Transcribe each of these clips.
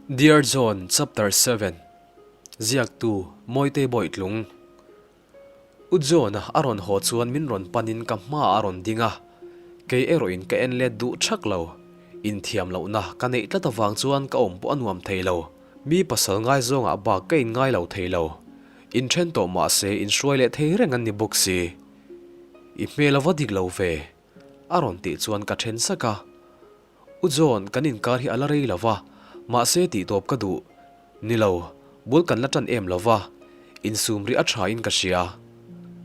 Dear John Chapter 7 Ziaktu Mawitei Bawitlung U John-a a rawn haw chuan min rawn panin ka hmaah a rawn ding a, kei erawhin ka en let duh thak lo. Inthiam lohna ka neih tlat avang chuan ka awm pawh a nuam thei lo. Mi pasal ngaizawngah bak ka inngai lo thei lo. Inthen tawh mahse inhruai leh thei reng an ni bawk si. I hmel a va dik lo ve, a rawn tih chuan ka then sak a. U John, kan inkar hi a la rei lo va, mahse tih tawp ka duh. Ni lo, bul kan la tan em lo va, insum rih a tha in ka hria.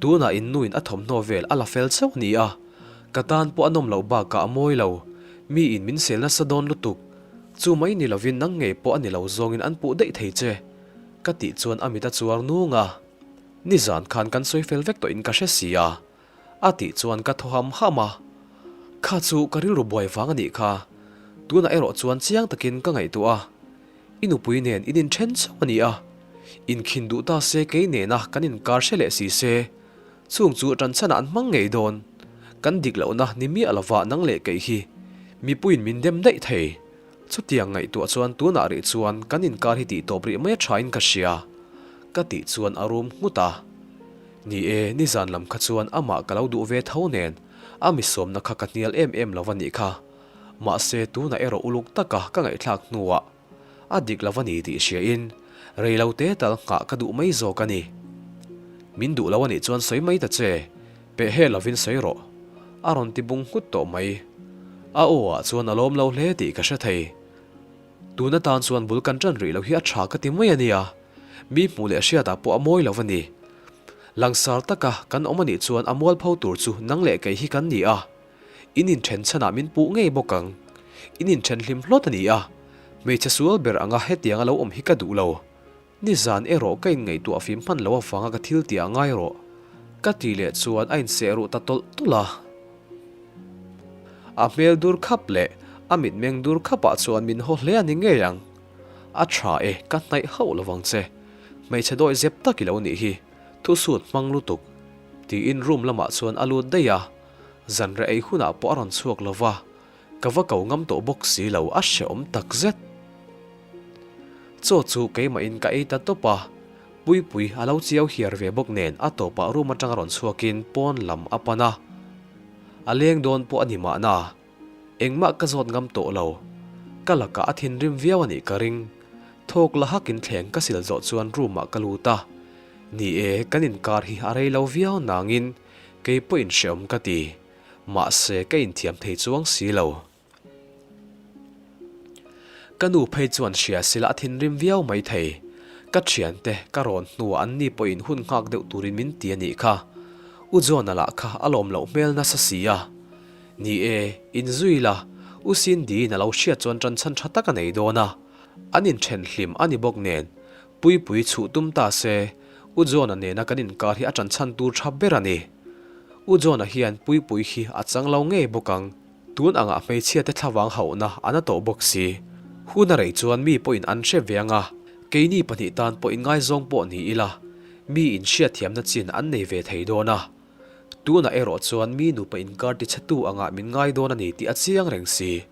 Tunah in nuin a thawmhnaw vel a la fel chauh a ni a, ka tan pawh a nawm loh bakah a mawi lo, mi in min sel nasa dawn lutuk. Chu mai ni lovin nang ngei pawh a ni lo zawngin an puh daih thei che, ka tih chuan a mit a chuar nung a. Nizan khan kan sawi fel vek tawhin ka hre si a, a tih chuan ka thaw ham ham a. Kha chu ka rilru buai vang a nih kha. Tunah erawh chuan chiang takin ka ngaihtuah a, i nupui nen in inthen chauh a ni a, inkhin duh ta se kei nena kan inkar hre leh si se, chung chu ṭanchhanah an hmang ngei dawn. Kan dik lohna ni miah lova nang leh kei hi mipuiin min dem daih thei. Chutiang ngaihtuah chuan tunah rih chuan kan inkar hi tih tawp rih mai a thain ka hria. Ka tih chuan a rum nghut a. Ni e, nizan lam kha chuan amah ka lo duh ve tho nen a misawmna kha ka hnial em em lo a nih kha. Mahse tunah erawh uluk taka ka ngaihthlak hnuah a dik lo a ni tih hriain rei lo te tal nghah ka duh mai zawk a ni. Min duh lo a nih chuan sawi mai ta che. Peh hel lovin sawi rawh, a rawn ti bung nghut tawh mai. A aw ah chuan a lawm lo hle tih ka hre thei. Tun atan chuan bul kan ṭan rih lo hi a ṭha ka ti mai a nia. Mi hmuh leh hriatah pawh a mawi lo a ni. Langsar taka kan awm a nih chuan a mualpho tur chu nang leh kei hi kan ni a. In inṭhen chhanah min puh ngei bawk ang. In inṭhen hlim hlawt a ni a. Hmeichhe sual ber anga hetiang a lo awm hi ka duh lo. Nizan erawh ka inngaihtuah fim hman lo avanga ka thil tih ah ngai rawh. Ka tih leh chuan a inseh ruh ta tawlh tawlh a. A hmel dur khap leh a mitmeng dur khapah chuan min haw hle a ni ngei ang. A tha e, ka hnaih hauh lovang che. Hmeichhe dawi zep tak i lo nih hi, thusut hmang lutuk. Tiin room lamah chuan a lut daih a. Zanreh ei hunah pawh a rawn chhuak lova. Ka va ko ngam tawh bawk si lo, a hrehawm tak zet. Chaw chu keimahin ka ei ta tawp a, Puipui a lo chiau hiar ve bawk nen a tawpah room atanga rawn chhuakin pawn lam a pan a. A leng dawn pawh a ni mahna, engmah ka zawt ngam tawh lo. Ka lakah a thinrim viau a nih ka ring. Thawk la hakin thleng ka sil zawh chuan room ah ka lut a. Ni e, kan inkar hi a rei lo viau nangin kei pawhin hrehawm ka ti. Mahse ka inthiam thei chuang si lo. Ka nu phei chuan hria sila a thinrim viau mai thei. Ka thiante ka rawn hnuah an ni pawhin hun nghak deuh turin min ti a nih kha. U John-a lah kha a lawm loh hmel nasa si a. Ni e, inzui la, U Cindy-in a lo hriat chuan ṭanchhan ṭha tak a nei dawn a. An inṭhen hlim a ni bawk nen, Puipui chhuh tum ta se, U John-a nena kan inkar hi a ṭanchhan tur ṭha ber a ni. U John-a hian Puipui hi a chang lo ngei bawk ang. Tun angah hmeichhia te thlavang hauhna a na tawh bawk si. Hun a rei chuan mi pawhin an hre ve ang a, keini pahnih tan pawh inngaizawng pawh ni ila, mi in hriatthiamna chin an nei ve thei dawn a. Tunah erawh chuan mi nupa inkar tichhetu angah min ngai dawn a ni tih a chiang reng si.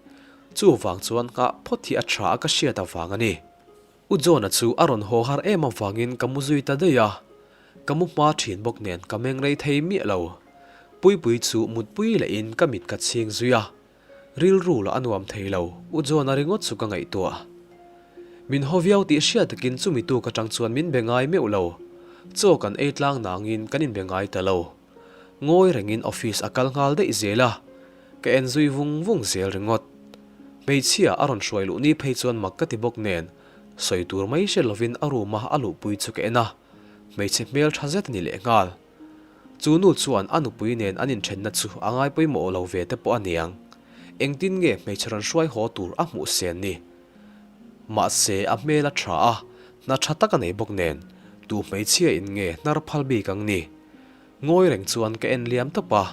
Chuvang chuan nghah phawt hi a tha a ka hriat avang a ni. U John-a chu a rawn haw har em avangin ka mu zui ta daih a, ka mu hma thin bawk nen ka meng rei thei miah lo. Puipui chu mutpui lehin ka mit ka chhing zui a, rilru lah a nuam thei lo, U John-a ringawt chu ka ngaihtuah. Min haw viau tih hriat takin chumi tuk atang chuan min be ngai meuh lo, chaw kan ei tlang nangin kan inbe ngai ta lo. Ngawi rengin office a kal nghal daih zel a, ka en zui vung vung zel ringawt. Hmeichhia a rawn hruai luh ni phei chuan mak ka ti bawk nen, sawi tur mai hre lovin a room a a luhpui chu ka en a, hmeichhe hmel tha zet a ni lehnghal. Chu nu chuan a nupui nen an inthenna chu a ngai pawimawh lo ve te pawh a niang. Engtin nge hmeichhe rawn hruai haw tur a hmuh sen ni? Mahse a hmel a tha a, hna tha tak a nei bawk nen, tu hmeichhia in nge hnar phal bik ang ni? Ngawi reng chuan ka en liam tawp a,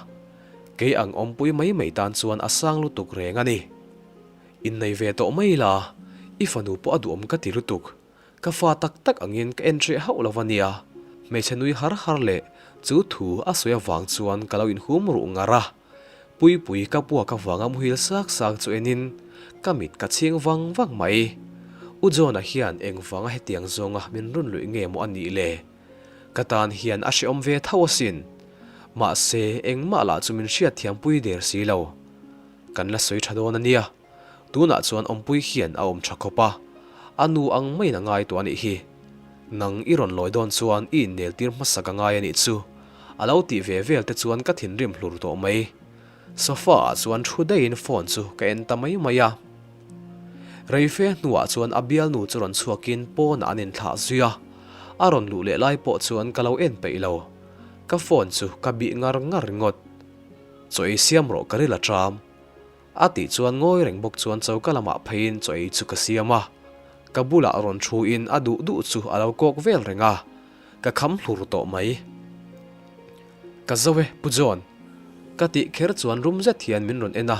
kei ang awmpui mai mai tan chuan a sang lutuk reng a ni. Innei ve tawh mai ila, i fanu pawh a duhawm ka ti lutuk. Ka fa tak tak angin ka en hreh hauh lo a nia. Hmeichhe nui har har leh chu thu a sawi avang chuan ka lo inhum ruh ngar a. Puipui ka puak avanga muhil sak sak chu enin ka mit ka chhing vang vang mai. U John-a hian engvanga hetiang zawnga min rawn luih nge maw a nih le? Ka tan hian a hrehawm ve tho asin. Mahse, engmah lah chu min hriatthiampui der si lo. Kan la sawi tha dawn a nia. Tunah chuan awmpui hian a awm tha khawp a, a nu ang maiin a ngai tawh a nih hi. Nang i rawn lawi dawn chuan i innel tir hmasa ka ngai a nih chu. A lo tih ve vel te chuan ka thinrim hlur tawh mai. Sofa ah chuan thu daihin phone chu ka en ta mai mai a. Reife hnuah chuan a bialnu chu rawn chhuakin pawnah an inthlah zui a, a rawn luh leh lai pawh chuan ka lo en peih lo. Ka phone chu ka bih ngar ngar ringawt. Chaw ei siam rawh ka ril a ṭam. A tih chuan ngawi reng bawk chuan choka lamah pheiin chaw ei chu ka siam a. Ka bulah rawn thuin a duh duh chu a lo kawk vel reng a, ka kham hlur tawh mai. Ka zo e, Pu John. Ka tih kher chuan rum zet hian min rawn en a.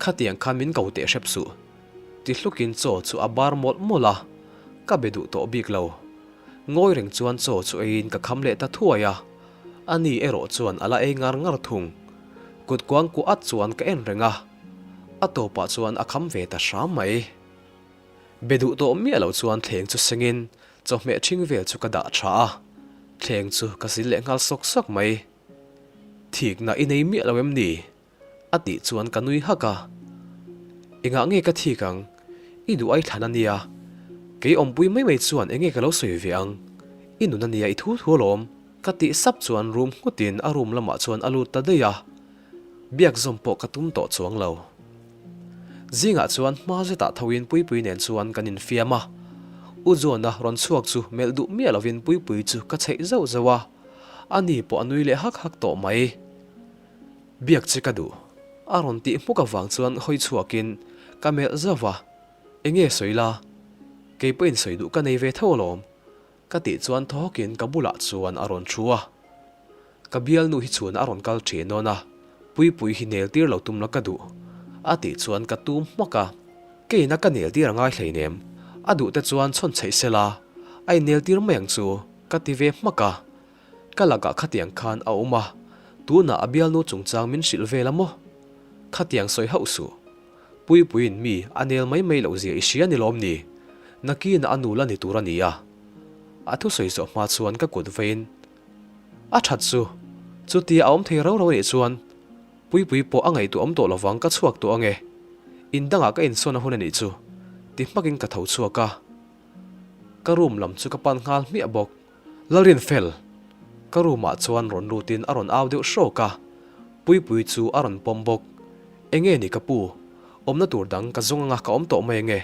Khatiang khan min ko teh hrep suh. Ti hlukin chaw chu a bar mawlh mawlh a, ka be duh tawh bik lo. Ngawi reng chuan chaw chu eiin ka kham leh ta thuai a, ani erawh chuan a la ei ngar ngar thung. Kut kuang kuah at chuan ka en reng a, a tawpah chuan a kham ve ta hram mai. Be duh tawh miah lo chuan thleng chu sengin chawhmeh ṭhing vel chu ka dah ṭha a, thleng chu ka zil leh nghal sawk sawk mai. Thikna i nei miah lo em ni? A tih chuan ka nui hak a. Engah nge ka thik ang? I duh ai thlan a nia. Kei awmpui mai mai chuan enge ka lo sawi ve ang? I nun a nia i thu thu alawm. Ka tih sap chuan room nghutin a room lamah chuan a lut ta daih a. Biak zawm pawh ka tum tawh chuang lo. Zingah chuan hma zetah thoin Puipui nen chuan kan infiam a. U John-a rawn chhuak chu melh duh miah lovin Puipui chu ka chheih zauh zauh a. Ani pawh a nui leh hak hak tawh mai. Biak che ka duh. A rawn tih hmuk avang chuan hawi chhuakin ka melh zauh a, Enge sawi la? Kei pawhin sawi duh ka nei ve tho alawm. Ka tih chuan thaw hawkin ka bulah chuan a rawn thu a. Ka bialnu hi chhun a rawn kal thin dawn a, Puipui hi nel tir lo tum la ka duh. A tih chuan ka tum hmak a. Keina ka nel tir a ngai hleinem. A duh te chuan chhawn chheih se la, a innel tir mai ang chu, ka ti ve hmak a. Ka lakah khatiang khan a awm a, tunah a bialnu chungchang min hrilh vel a maw? Khatiang sawi hauh suh. Puipuiin mi a nel mai mai loh zia i hria ni lawm ni? Nakina a nu la ni tur a ni a. A thusawi zawh hma chuan ka kut veiin a that chu. Chutia a awm thei rau rau a nih chuan Puipui pawh a ngaihtuah awm tawh lovang ka chhuak tawh ange. In dangah ka insawn a hun a nih chu. Ti hmakin ka tho chhuak a. Ka room lam chu ka pan nghal hmiah bawk. Lalrinfel! Ka room ah chuan rawn lutin a rawn au deuh hrawk a, Puipui chu a rawn pawm bawk. Enge ni ka pu? Awmna tur dang ka zawng anga ka awm tawh mai ange.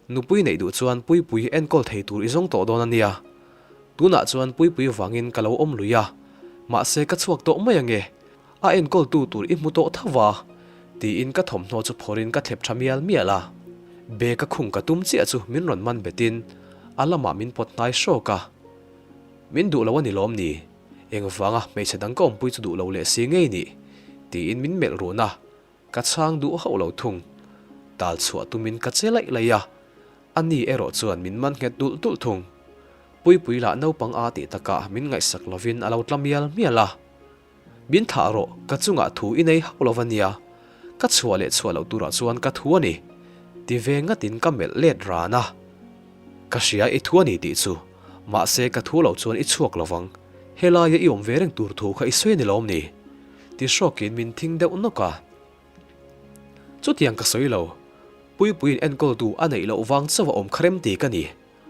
Nupui neih duh chuan Puipui enkawl thei tur i zawng tawh dawn a nia. Tunah chuan Puipui vangin ka lo awm lui a, mahse ka chhuak tawh mai ange. A enkawltu tur i hmu tawh tho va, tiin ka thawmhnaw chu phawrhin ka thlep tha mial mial a. Bag a khung ka tum chiah chu min rawn man betin a lamah min pawt hnai hrawk a. Min duh lo a ni lawm ni? Engvanga hmeichhe dang ka awmpui chu duh lo leh si ngei nih? tiin min melh run a. Ka chhang duh hauh lo thung. Tal chhuah tumin ka che laih laih a, ani erawh chuan min man nghet dulh dulh thung. Puipui lah naupang a tih takah min ngaihsak lovin a lo tla mial mial a. Min thlah rawh, ka chungah thu i nei hauh lo va nia, ka chhuah leh chhuah loh turah chuan ka thu a ni, ti ve ngatin ka melh let ran a. Ka hria i thu a ni tih chu, mahse ka thu loh chuan i chhuak lo vang, helaia i awm ve reng tur thu kha i sawi a ni lawm ni? Ti hrawkin min thing deuh nawk a. Chutiang ka sawi lo, Puipuiin enkawltu a neih loh vang chauh a awm kha rem ti ka ni.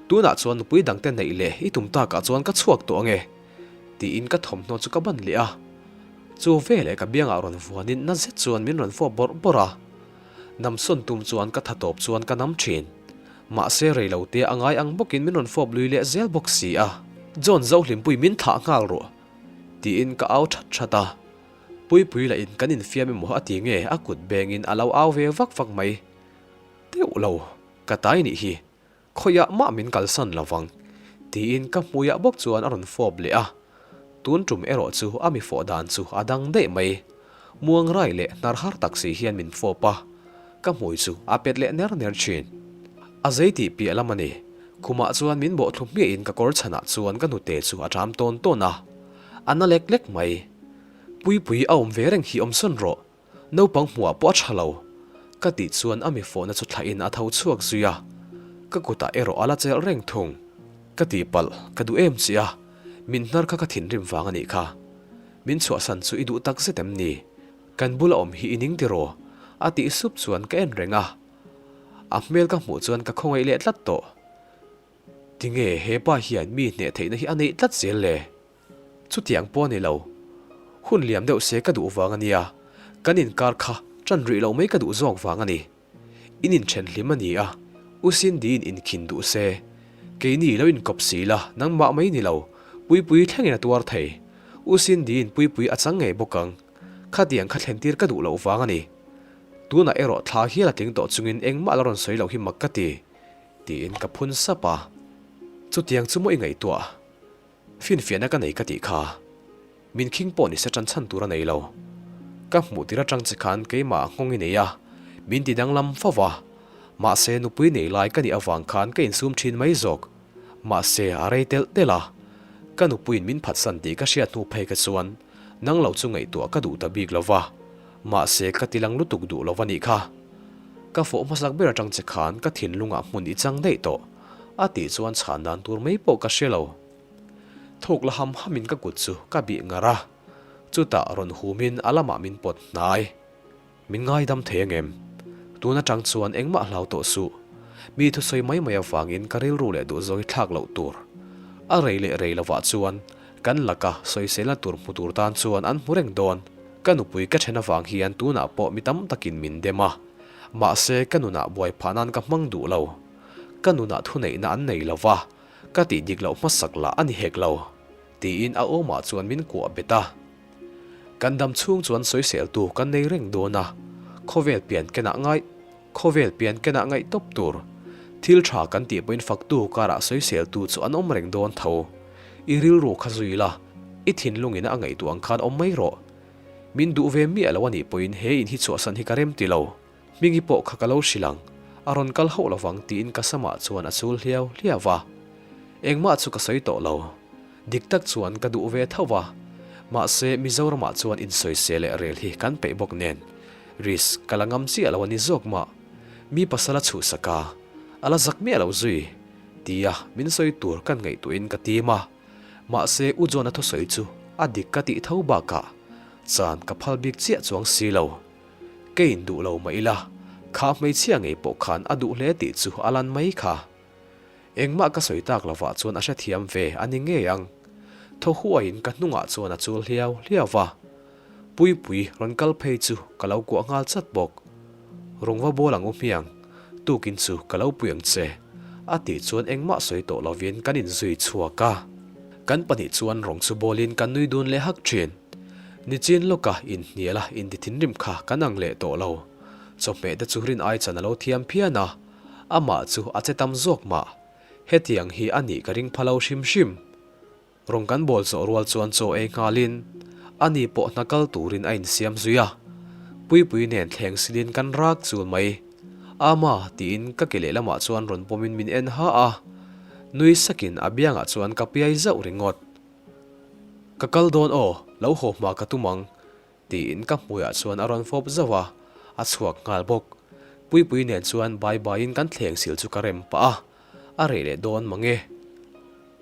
Tunah chuan nupui dangte neih leh i tum takah chuan ka chhuak tawh ange, tiin ka thawmhnaw chu ka ban leh a. Chu veleh ka biangah rawn vuanin na zet chuan min rawn fawp bawrh bawrh a. Namsawn tum chuan ka tha tawp chuan ka nam thin. Mahse reilote a ngai ang bawkin min rawn fawp lui leh zel bawk si a. John Zohlimpui min thlah nghal rawh, tiin ka au that that a. Puipui lah in kan infiam emaw a ti nge a kut bengin a lo au ve vak vak mai. Teuh lo, ka tai nih hi. Khawiah mah min kalsan lo vang, tiin ka hmuiah bawk chuan a rawn fawp leh a. Tun tum erawh chu a mi fawh dan chu a dang daih mai. Muang rai leh hnar har tak si hian min fawp a, ka hmui chu a pet leh ner ner thin. A zei tih piah lam a ni. Khumah chuan min bawh thlu hmiahin ka kawr chhanah chuan ka hnute chu a ṭam tawn tawn a. A na lek lek mai. Puipui a awm ve reng hi awmsawn rawh. Naupang hmuah pawh a tha lo. Ka tih chuan a mi fawhna chu thlahin a tho chhuak zui a. Ka kutah erawh a la chelh reng thung. Ka tihpalh, ka duh em che a, min hnar kha ka thinrim vang a nih kha. Min chhuahsan chu i duh tak zet em ni? Kan bula awm hi i ning tiraw? A tih sup chuan ka en reng a. A hmel ka hmuh chuan ka khawngaih leh tlat tawh. Tinge hepa hian mi hneh theihna hi a neih tlat zel le? Chutiang pawh a ni lo. Hun liam deuh se ka duh vang a nia, kan inkar kha ṭan rih loh mai ka duh zawk vang a ni. In inthen hlim a ni a, U Cindy-in inkhin duh se. Keini lo inkawp si la, nangmah mai ni lo, Puipui thlengin a tuar thei. U Cindy-in Puipui a chang ngei bawk ang. Khatiang kha thlentir ka duh loh vang a ni. Tunah erawh thla hial a tling tawh chungin engmah la rawn sawi loh hi mak ka ti, tiin ka phun sap a. Chutiang chu maw i ngaihtuah? Finfiahna ka nei ka tih kha. Min khing pawh ni se tan chhan tur a nei lo. Ka hmuh tir atang che khan keimah a nghawng i nei a, min ti danglam fo va. Mahse nupui nei lai ka nih avang khan ka insum thin mai zawk. Mahse a rei telh telh a. Ka nupuiin min phatsan tih ka hriat hnu phei kha chuan nang lo chu ngaihtuah ka duh ta bik lo va. Mahse ka ti lang lutuk duh lo va nih kha. Ka fawh hmasak ber atang che khan ka thinlungah hmun i chang daih tawh. A tih chuan chhan dan tur mai pawh ka hre lo. Thuk la ham hamin ka kut chu ka bih ngar a, chutah rawn humin a lamah min pawt hnai. Min ngaidam thei angem? Tun atang chuan engmah hlau tawh suh. Mi thusawi mai mai avangin ka rilru leh duhzawng hi thlak loh tur. A rei leh rei lovah chuan kan laka sawiselna tur hmu tur tan chuan an hmu reng dawn. Ka nupui ka then avang hian tunah pawh mi tam takin min dem a, mahse ka nunah buai phah nan ka hmang duh lo. Ka nunah thuneihna an nei lo va, ka tih dik loh hmasak lah a ni hek lo, tiin a awmah chuan min kuah bet a. Kan dam chhung chuan sawiseltu kan nei reng dawn a, khawvel pian kenah ngai khawvel pian kenah ngaih tawp tur. Thil tha kan tih pawhin faktu karah sawiseltu chu an awm reng dawn tho. I rilru kha zui la, i thinlungin a ngaihtuah ang khan awm mai rawh. Min duh ve miah lo a nih pawhin he in hi chhuahsan hi ka rem ti lo. Hmingi pawh kha ka lo hrilh ang, a rawn kal hauh lovang tiin ka samah chuan a chul hliau hliau va. Engmah chu ka sawi tawh lo. Dik tak chuan ka duh ve tho va. Mahse, Mizoramah chuan insawisel leh rel hi kan peih bawk nen. Risk ka la ngam chiah lo a ni zawk mah. Mi pasal a chhuhsak a, a la zak miah lo zui, tia min sawi tur kan ngaihtuahin ka tim a. Mahse, U John-a thusawi chu a dik ka tih tho bakah chan ka phal bik chiah chuang si lo. Ka induh lo mah ila, kha hmeichhia ngei pawh khan a duh hle tih chu a lan mai kha. Engmah ka sawi tak lovah chuan a hrethiam ve a ni ngei ang. Thaw huaiin ka hnungah chuan a chul hliau hliau va. Puipui rawn kal phei chu ka lo kuah nghal chat bawk. Rungva bawl ang u hmiang, tukin chu ka lo pui ang che, a tih chuan engmah sawi tawh lovin kan inzui chhuak a. Kan pahnih chuan rawng chu bawlin kan nui dun leh hak thin. Nichin lawka inhnial a inti thinrim kha kan ang leh tawh lo. Chawhmeh te chu rin ai chan a lo thiam phian a, amah chu a che tam zawk mah. Hetiang hi a nih ka ring pha lo hrim hrim. Rawng kan bawl zawh rual chuan chaw ei nghalin ani pawh hna kal turin a insiam zui a. Puipui nen thleng silin kan rak chul mai. Ama tiin ka ke lehlamah chuan rawn pawmin min en ha a. Nui sakin a biangah chuan ka piai zauh ringawt. Ka kal dawn aw, lo haw hma ka tum ang, tiin ka hmuiah chuan a rawn fawp zauh a, a chhuak nghal bawk. Puipui nen chuan bai baiin kan thleng sil chu ka rem pah a, a reh leh dawn mang e.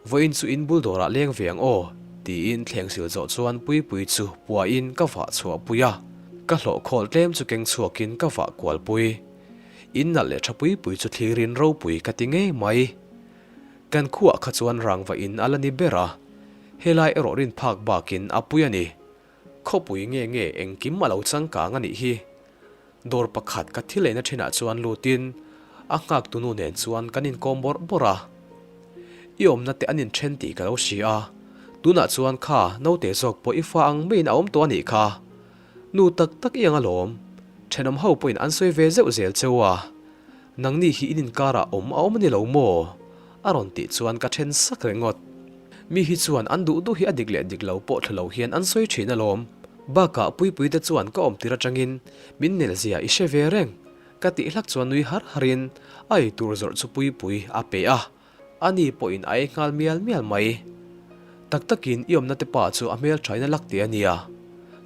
Vawiin chu in bul dawrah leng ve ang aw, tiin thleng sil zawh chuan Puipui chu puahin ka vah chhuah pui a, ka hlawh khawl tlem chu keng chhuakin ka vah kual pui. In nalh leh tha Puipui chu thlirin ropui ka ti ngei mai. Kan khuah kha chuan rangva in a la ni ber a, helai erawh rin phak bakin a pui a ni. Khawpui nge nge engkim a lo changkang a nih hi. Dawr pakhat ka thil eina thinah chuan lutin a nghak tunu nen chuan kan inkawm bawrh bawrh a. I awmna te an inthen tih ka lo hria a, tunah chuan kha naute zawk pawh i fa ang maiin a awm tawh a nih kha. Nu tak tak i ang alawm, thenawm ho pawhin an sawi ve zeuh zel cheu a. Nangni hi in inkarah awm a awm a ni lo maw? A rawn tih chuan ka then sak ringawt. Mi hi chuan an duh duh hi a dik leh dik lo pawh thla lo hian an sawi thin alawm. Bakah Puipuite chuan ka awm tir atangin min nel zia i hre ve reng. Ka tih hlak chuan nui har harin a ei tur zawrh chu Puipui a pe a. Ani pawhin a ei nghal mial mial mai. Tak takin i awmna te pa chu a hmelthain a lak teh a nia.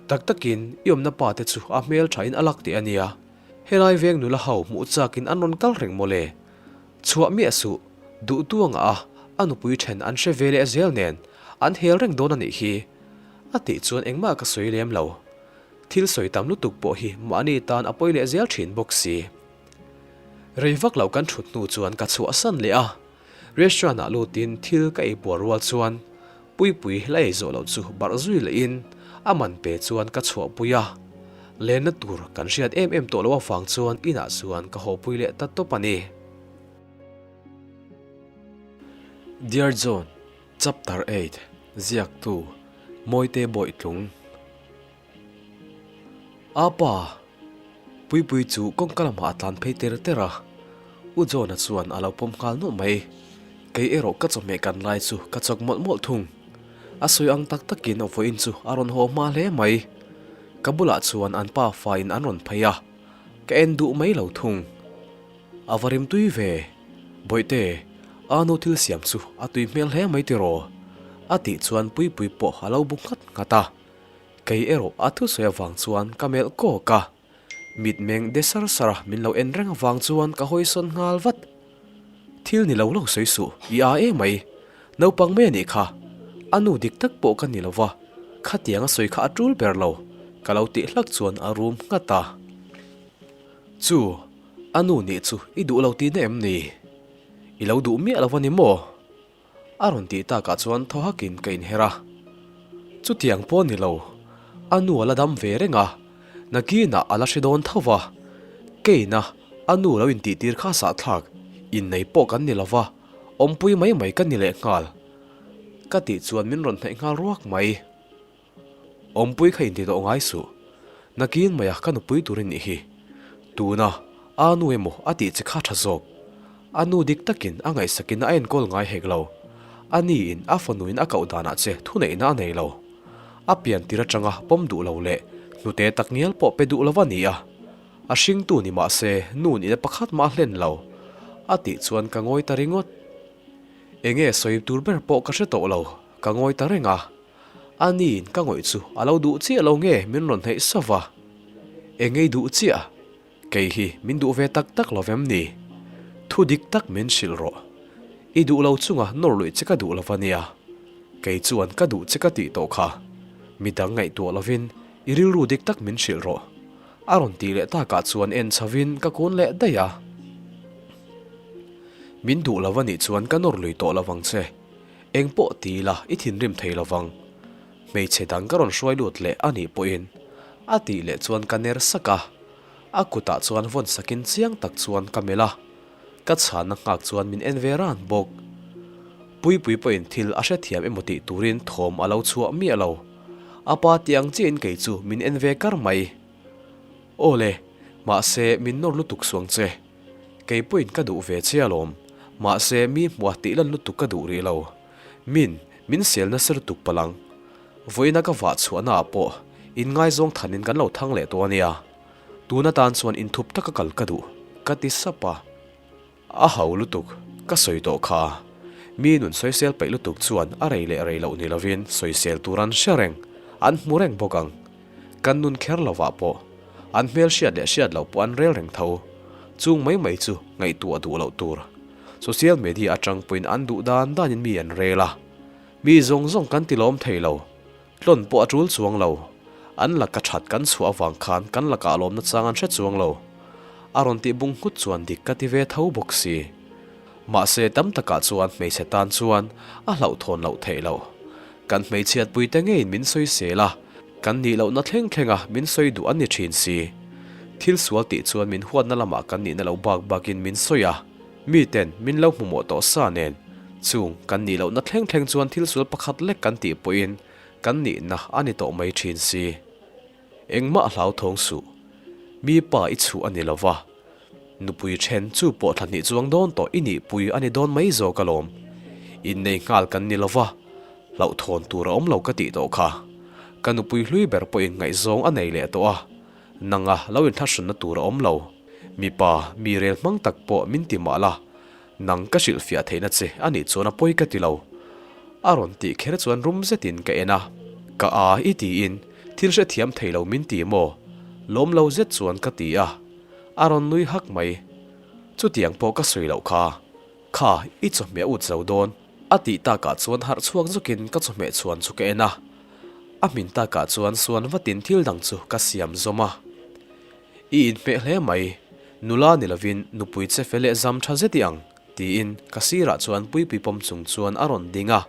Tak takin i awmna pa te chu a hmelthain a lak teh a nia. Helai veng nula ho hmuh chakin an rawn kal reng mawle. Chhuah miah suh, duhtu a ngah a, a nupui then an hre ve leh zel nen an hel reng dawn a nih hi. A tih chuan engmah ka sawi lem lo. Thil sawi tam lutuk pawh hi mahni tan a pawi leh zel thin bawk si. Rei vak lo kan thut hnu chuan ka chhuahsan leh a, restaurant ah lutin thil ka ei puar rual chuan Puipui la ei zawh loh chu barh zui lehin a man pe chuan ka chhuahpui a, lenna tur kan hriat em em tawh loh avang chuan inah chuan ka hawpui leh ta tawp a ni. Dear John, Chapter 8, Ziaktu, Mawite Bawihtlung. Apa! Puipui chu kawngka lamah a tlan phei ter ter a, U John-a chuan a lo pawm nghal nawlh mai. Kei erawh ka chawhmeh kan lai chu ka chawk mawlh mawlh thung. A sawi ang tak takin vawiin chu a rawn haw hma hle mai. Ka bulah chuan an pa faiin an rawn phei a, ka en duh mai lo thung. A va rim tui ve. Bawihte, Anu thil siam chu a tui hmel hle mai tiraw? A tih chuan Puipui pawh a lo bu nghat nghat a. Kei erawh a thusawi avang chuan ka melh kawk a, mitmeng de sar sar a min lo en reng avang chuan ka hawisawn nghal vat. Thil ni lo lo sawi suh, i a e mai. Naupang mai a nih kha, a nu dik tak pawh ka ni lo va, khatiang a sawi kha a tul ber lo, ka lo tih hlak chuan a rum nghat a. Chu, a nu nih chu i duh lo tihna em ni? I lo duh miah lo a ni maw? A rawn tih takah chuan thaw hakin ka inher a. Chutiang pawh ni lo, a nu a la dam ve reng a, nakinah a la hre dawn tho va. Keina a nu lo intihtir kha sahthlak, innei pawh kan ni lo va, awmpui mai mai ka ni leh nghal. Ka tih chuan min rawn hnaih nghal ruak mai. Awmpui kha inti tawh ngai suh. Nakin maia ka nupui tur i nih hi. Tuna a nu emaw a tih che kha tha zawk. A nu dik takin a ngaihsakin a enkawl ngai hek lo. A niin a fanuin a koh danah che thuneihna a nei lo. A pian tir atanga pawm duh lo leh hnute tak ngial pawh pe duh lo a ni a. A hringtu ni mah se nun ina pakhat mah a hlen lo. A tih chuan ka ngawi ta ringawt. Enge sawi tur ber pawh ka hre tawh lo. Ka ngawi ta reng a. A niin ka ngawih chu a lo duh chiah lo nge min rawn hnaih sauh va. Engei duh chiah? Kei hi min duh ve tak tak lo vem ni? Thu dik tak min hrilh rawh. I duh lo chunga nawr luih che ka duh lo va nia. Kei chuan ka duh che ka tih tawh kha. Midang ngaihtuah lovin i rilru dik tak min hrilh rawh. A rawn tih leh takah chuan en chhovin ka kun leh daih a. Min duh lo va nih chuan ka nawr lui tawh lo vang che. Eng pawh ti ila i thinrim thei lo vang. Hmeichhe dang ka rawn hruai lut leh a nih pawhin a tih leh chuan ka ner sak a. A kutah chuan vawn sakin chiang tak chuan ka melh a. Ka chhanna nghak chuan min en ve ran bawk. Puipui pawhin thil a hrethiam emaw tih turin thawm a lo chhuah miah lo. A pa tih ang chiahin kei chu min en ve kar mai. Aw le, mahse min nawr lutuk suang che. Kei pawhin ka duh ve che alawm, mahse mi hmuah tih lan lutuk ka duh rih lo. Min, min sel nasa lutuk palh ang. Vawiina ka vah chhuahna ah pawh inngaizawng thanin kan lo thang leh tawh a nia. Tun atan chuan inthup taka kal ka duh, ka ti sap a. A ho lutuk, ka sawi tawh kha. Mi nun sawisel peih lutuk chuan a rei leh rei loh ni lovin sawisel tur an hre reng, an hmu reng bawk ang. Kan nun kher lovah pawh an hmel hriat leh hriat loh pawh an rel reng tho. Chung mai mai chu ngaihtuah duh loh tur. Social media atang pawhin an duh dan danin mi an rel a. Mi zawng zawng kan ti lawm thei lo. Tlawn pawh a tul chuang lo. An laka that kan chhuah avang khan kan lakah lawmna chang an hre chuang lo. A rawn tih bung nghut chuan dik ka ti ve tho bawk si. Mahse tam takah chuan hmeichhe tan chuan a hlauhthawn loh theih loh. Kan hmeichhiatpuite ngeiin min sawisel a, kan nih lohna thleng thlenga min sawi duh an ni thin si. Thil sual tih chuan min huatna lamah kan nihna lo bak bakin min sawi a, miten min lo hmu mawh tawh sa nen. Chung kan nih lohna thleng thleng chuan thil sual pakhat lek kan tih pawhin kan nihna a ni tawh mai thin si. Engmah hlauthawng suh. Mi pa i chhuh a ni lo va. Nupui then chu pawh thla hnih chuang dawn tawh i nihpui a ni dawn mai zawk alawm. Innei nghal kan ni lo va, hlauhthawn tur a awm lo ka tih tawh kha. Ka nupui hlui ber pawhin ngaihzawng a nei leh tawh a, nanga lo inthlahrunna tur a awm lo. Mipa, mi rel hmang tak pawh min ti mah la, nang ka hrilhfiah theihna che a nih chuan a pawi ka ti lo. A rawn tih kher chuan rum zetin ka en a, ka a i tiin thil hrethiam thei lo min ti maw? Lawm lo zet chuan ka ti a. A rawn nui hak mai. Chutiang pawh ka sawi loh kha. Kha, i chawhmeh a ut zo dawn. A tih takah chuan harh chhuak zukin ka chawhmeh chhuan chu ka en a. A hmin takah chuan suan vatin thil dang chu ka siam zawm a. I inhmeh hle mai, nula ni lovin nupui che fel leh zam tha zet i ang, tiin ka sirah chuan Puipui pawm chung chuan a rawn ding a.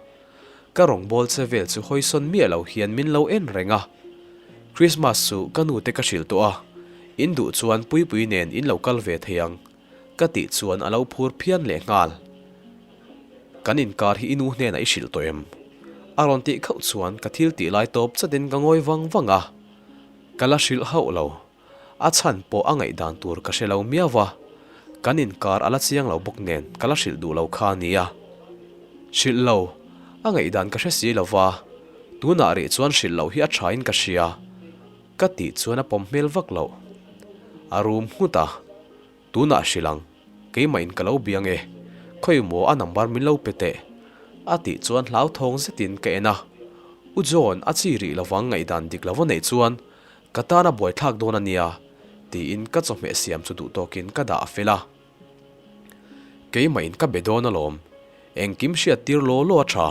Ka rawngbâwl che vel chu hawisawn miah lo hian min lo en reng a. Christmas chu ka nu te ka hrilh tawh a, in duh chuan Puipui nen in lo kal ve thei ang, ka tih chuan a lo phur phian leh nghal. Kan inkar hi i nu hnenah i hrilh tawh em? A rawn tih khauh chuan ka thil tih lai tawp chatin ka ngawi vang vang a. Ka la hrilh hauh lo. A chhan pawh a ngaihdan tur ka hre lo miau va, kan inkar a la chiang lo bawk nen ka la hrilh duh lo kha a nia. Hrilh lo, a ngaihdan ka hre si lo va, tunah rih chuan hrilh loh hi a thain ka hria, ka tih chuan a pawm hmel vak loh. A rum nghut a. Tunah hrilh ang, keimah in ka lo biang e, khawi maw a number min lo pe teh? A tih chuan hlauthawng zetin ka en a. U John, a chi rih lovang ngaihdan dik lo va neih chuan ka tan a buaithlak dawn a nia, tiin ka chawhmeh siam chu duhtawkin ka dah a fel a. Keimah in ka be dawn alawm, engkim hriat tir law law a tha,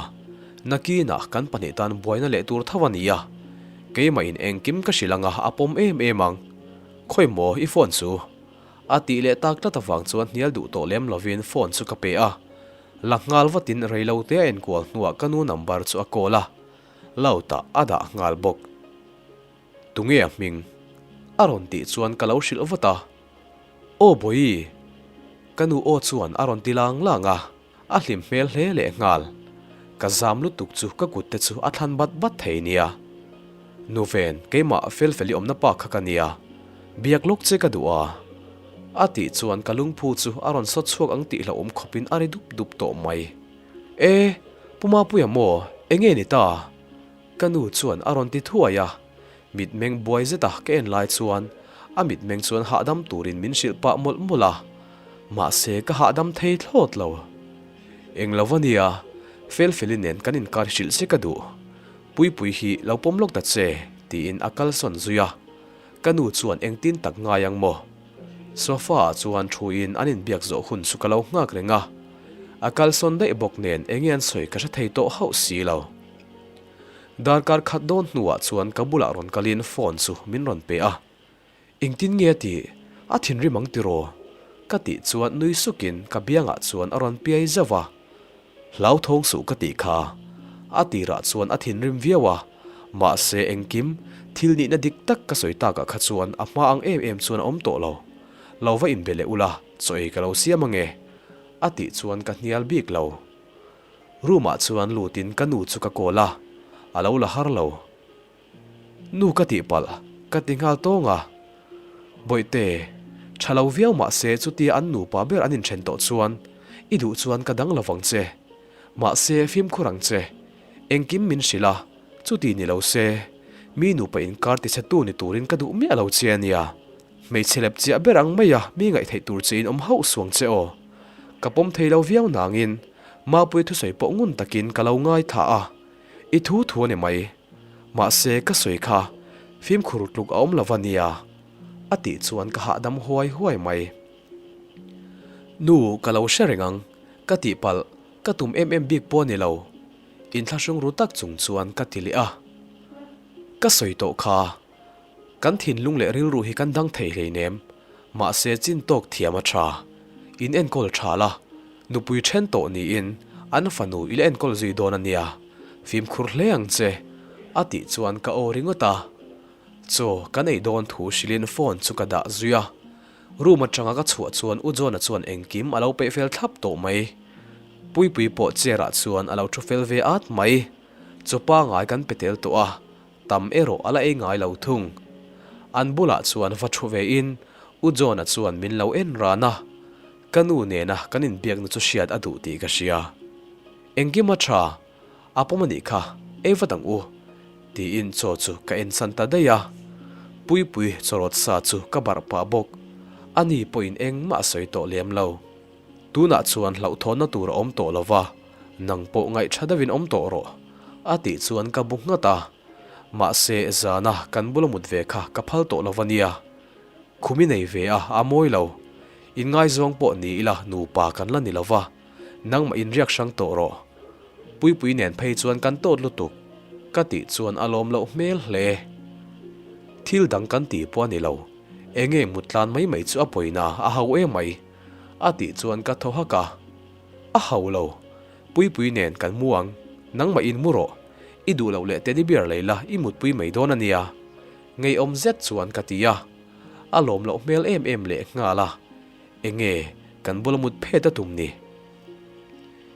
nakinah kan pahnih tan buaina leh tur tho a nia, keimah in engkim ka hrilh anga a pawm em em ang, khawi maw i phone chu? A tih leh tak tlat avang chuan hnial duh tawh lem lovin phone chu ka pe a. La nghal vatin reilo te a enkual hnuah ka nu number chu a call a, loud ah a dah nghal bawk. Tunge a hming? A rawn tih chuan ka lo hrilh vat a. Aw Bawihi! Ka nu aw chuan a rawn ti lang lang a. A hlim hmel hle leh nghal. Ka zam lutuk chu ka kut te chu a thlan bat bat thei nia. Nu ven, keimah fel fel i awmna pa kha ka nia. Biak lawk che ka duh a. A tih chuan ka lungphu chu a rawn sawt chhuak ang tih hlauhawm khawpin a ri dup dup tawh mai. E, Pu Mapuia maw, enge ni ta? Ka nu chuan a rawn ti thuai a. Mitmeng buai zeta ka en lai chuan a mitmeng chuan hahdam turin min hrilh pah mawlh mawlh a, mahse ka hahdam thei thlawt lo. Eng lo va nia, Felfeli nen kan inkar hrilh che ka duh. Puipui hi lo pawm lawk ta che, tiin a kalsawn zui a. Ka nu chuan engtin tak ngai ang maw? Sofa ah chuan thuin an inbiak zawh hun chu ka lo nghak reng a. A kalsawn daih bawk nen enge an sawi ka hre thei tawh hauh si lo. Darkar khat dawn hnuah chuan ka bulah rawn kalin phone chu min rawn pe a. Engtin nge a tih? A thinrim ang tiraw? Ka tih chuan nui sukin ka biangah chuan a rawn piai zauh a. Hlauthawng suh ka tih kha. A tirah chuan a thinrim viau a, mahse engkim, thil nihna dik tak ka sawi takah kha chuan a hma ang em em chuan a awm tawh lo. Lo va inbe leh ula, chaw ei ka lo siam ange. A tih chuan ka hnial bik lo. Room ah chuan lutin ka nu chu ka call a, a lo la har lo. Nu ka tih palh, ka ti nghal tawng a. Bawihte, tha lo viau mah se chutia an nupa ber an inthen tawh chuan i duh chuan ka dang lovang che. Mahse fimkhur ang che, engkim min hrilh a, chuti ni lo se, mi nupa inkar tichhetu ni turin ka duh miah lo che a nia. Hmeichhe lep chiah ber ang maia mi ngaihtheih tur che in awm hauh suang che aw. Ka pawm thei lo viau nangin Mapuia thusawi pawh ngun takin ka lo ngaithla a, i thu thu a ni mai. Mahse ka sawi kha fimkhur tluk a awm lo va nia, a tih chuan ka hahdam huai huai mai. Nu, ka lo hre reng ang, ka tihpalh, ka tum em em bik pawh a ni lo, inthlahrung ru tak chung chuan ka ti leh a. Ka sawi tawh kha. Kan thinlung leh rilru hi kan dang thei hleinem, mahse chin tawk thiam a tha. In enkawl tha la, nupui then tawh niin an fanu i la enkawl zui dawn a nia, fimkhur hle ang che, a tih chuan ka aw ringawt a. Chaw kan ei dawn thu hrilhin phone chu ka dah zui a. Room atanga ka chhuah chuan U John-a chuan engkim a lo peih fel thlap tawh mai. Puipui pawh chair ah chuan a lo thu fel ve at mai. Chaw pangai kan pe tel tawh a. Tam erawh a la ei ngai lo thung. An bulah chuan va thu ve in U John-a chuan min lo en ran a, ka nu nena kan inbiakna chu hriat a duh tih ka hria. Engkim a tha, a pawm a nih kha, ei vat ang u, tiin chaw chu ka en san ta daih a. Puipui chawrawt sa chu ka barh pah bawk, ani pawhin engmah a sawi tawh lem lo. Tunah chuan hlauhthawnna tur a awm tawh lo va, nang pawh ngaihṭha deuhin awm tawh rawh, a tih chuan ka bu nghat a. Mahse, zana kan bula mut ve kha ka phal tawh lo va nia. Khum i nei ve a, a mawi lo. Inngaizawng pawh ni ila nupa kan la ni lo va. Nangmah in riak hrang tawh rawh. Puipui nen phei chuan kan tawt lutuk. Ka tih chuan a lawm loh hmel hle. Thil dang kan tih pawh a ni lo. Enge mut tlan mai mai chu a pawina a hau em mai. A tih chuan ka thaw hak a. A hau lo. Puipui nen kan mu ang. Nangmah in mu rawh. I duh loh leh teddy bear lei la i mutpui mai dawn a nia. Ngeiawm zet chuan ka ti a. A lawm loh hmel em em leh nghal a. Enge kan bula mut phet a tum ni?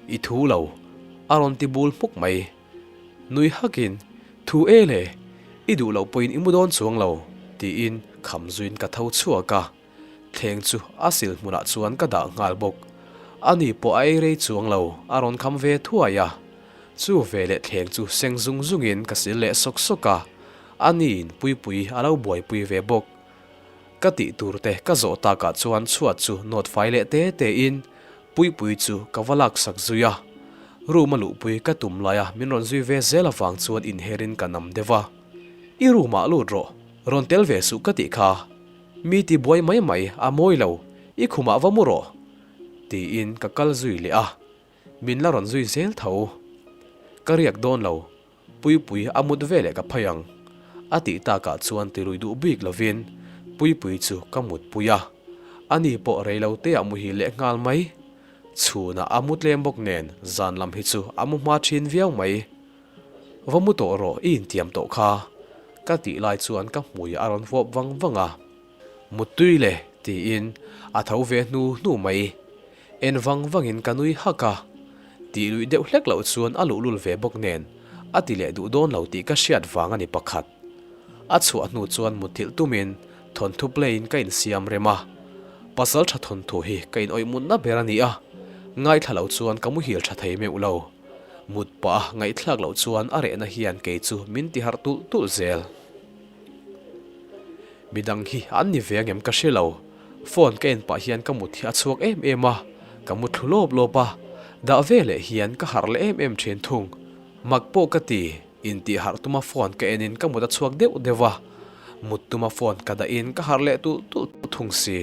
I thu lo, a rawn ti bul hmuk mai. Nui hakin, Thu e le, i duh loh pawhin i mu dawn chuang lo, tiin kham zuiin ka tho chhuak a. Thleng chu a sil hmunah chuan ka dah nghal bawk. Ani pawh a ei rei chuang lo, a rawn kham ve thuai a. Chu veleh thleng chu seng zung zungin ka sil leh sawk sawk a, aniin Puipui a lo buaipui ve bawk. Ka tih tur te ka zawh takah chuan chhuat chu nawt fai leh te te in Puipui chu ka va laksak zui a. Room a luhpui ka tum lai a min rawn zui ve zel avang chuan inher in ka nam deuh a. I room ah lut rawh, rawn tel ve suh ka tih kha. Mi ti buai mai mai a mawi lo, i khumah va mu rawh. Tiin ka kal zui leh a. Min la rawn zui zel tho. Ka riak dawn lo, Puipui a mut veleh ka phei ang. A tih takah chuan tilui duh bik lovin Puipui chu ka mutpui a. Ani pawh reiloteah muhil leh nghal mai. Chhunah a mu tlem bawk nen zan lam hi chu a mu hma thin viau mai. Va mu tawh rawh i intiam tawh kha. Ka tih lai chuan ka hmui a rawn vuap vang vang a. Muttui le tiin a tho ve hnu hnu mai. En vang vangin ka nui hak a, tih luih deuh hlek loh chuan a luhlul ve bawk nen a ti leh duh dawn lo tih ka hriat vang a ni pakhat. A chhuah hnu chuan mutthilh tumin thawnthu play-in ka insiam rem a, pasal tha thawnthu hi ka inawih mutna ber a ni a, ngaithla lo chuan ka muhil tha thei meuh lo. Mut pah a ngaihthlak loh chuan a rehna hian kei chu min ti harh tulh tulh zel. Midang hi an ni ve angem ka hre lo. Phone ka en pah hian ka mut hi a chhuak em em a, ka mu thlu lawp lawp a, dah ve leh hian ka harh leh em em thin thung. Mak pawh ka ti, intih harh tuma phone ka enin ka mut a chhuak deuh deuh a, mut tuma phone ka dahin ka harh leh tulh tulh thung si.